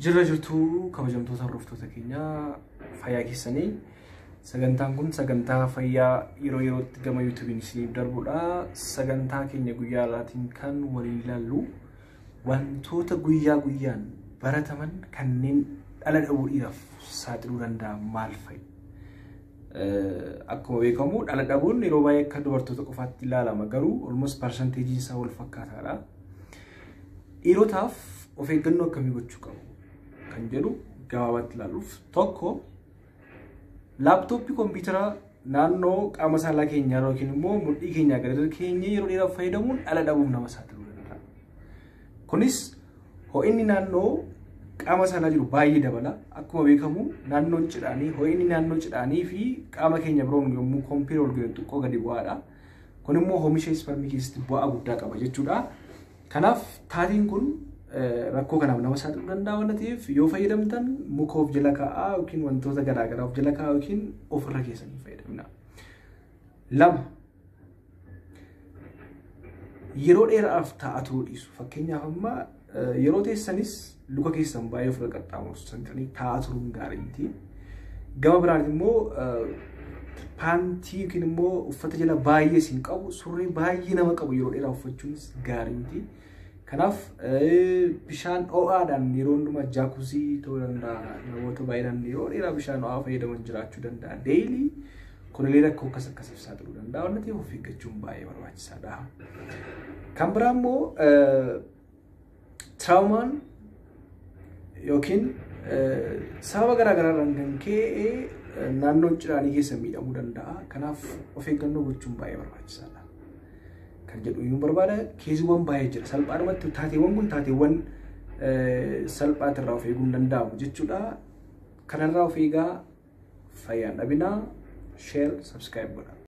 Jirra jirtuu kabajamtoota hordoftoota keenyaa, fayyaa keessanii. Sagantaan kun sagantaa fayyaa yeroo yerootti gama YouTube'n isiniif darbudha. Sagantaa keenya guyyaa har'aatiin kan waliin ilaallu wantoota guyyaa guyyaan barataman kanneen dhala dhabuu dhiiraaf saaxiluu danda'an maal fa'i? Akkuma beekamu dhala dhabuun yeroo baay'ee akka dubartoota qofaatti ilaalama, garuu almost percentageiin isaa wal fakkaataadha. Dhiirotaaf of eeggannoo akkamii gochuu qabu kan jedhu gabaabaatti ilaaluuf, tokko, laaptooppii kompiitara naannoo qaama saalaa keenyaa yookiin immoo mudhii keenyaa gadi keenya yeroo dheeraaf fayyadamuun dhala dhabuuf nama saaxiluu danda'a. Kunis ho'inni naannoo qaama saalaa jiru baay'ee dabala. Akkuma beekamu naannoon cidhaanii, ho'inni naannoo cidhaanii fi qaama keenya biroon yommuu compare wal godhan xiqqoo gadi bu'aadha. Kun immoo oomisha isparmii keessatti bu'aa guddaa qaba jechuudha. Kanaaf taateen kun rakkoo kanaaf nama saaxiluu danda'a waan ta'eef, yoo fayyadamtan muka of jala kaa'aa yookiin wantoota garaagaraa of jala kaa'aa yookiin ofirra keessanii fayyadamna. Lama, yeroo dheeraaf taa'aa turuu dhiisu. Fakkeenyaaf amma yeroo teessanis luka keessan baay'ee ofirra qaxxaamursanii taa'aa turuun gaarii miti. Gama biraan immoo paantii yookiin immoo uffata jala baay'ee isin qabu, surree baay'ee nama qabu yeroo dheeraa uffachuunis gaarii miti. Kanaaf bishaan ho'aadhaan yeroo hundumaa jacuzzi ta'uu danda'a. Namoota baay'inaan yeroo dheeraa bishaan ho'aa fayyadaman jiraachuu danda'a. Daily kunillee rakkoo akkas akkasiif saaxiluu danda'a. Waan ta'eef of eeggachuun baay'ee barbaachisaadha. Kan biraa immoo traumaan yookiin sababa garaa garaarraan kan ka'e naannoon cidhaanii keessa miidhamuu danda'a. Kanaaf of eeggannoo gochuun baay'ee barbaachisaadha kan jedhu iyyuu barbaada. Caseiiwwan baay'ee jira. Salphaadhumatti taateewwan kun taateewwan salphaatti irraa of eeguun danda'amu jechuudha. Kanarraa of eegaa, fayyaan dhabinaa, share, subscribe godhaa.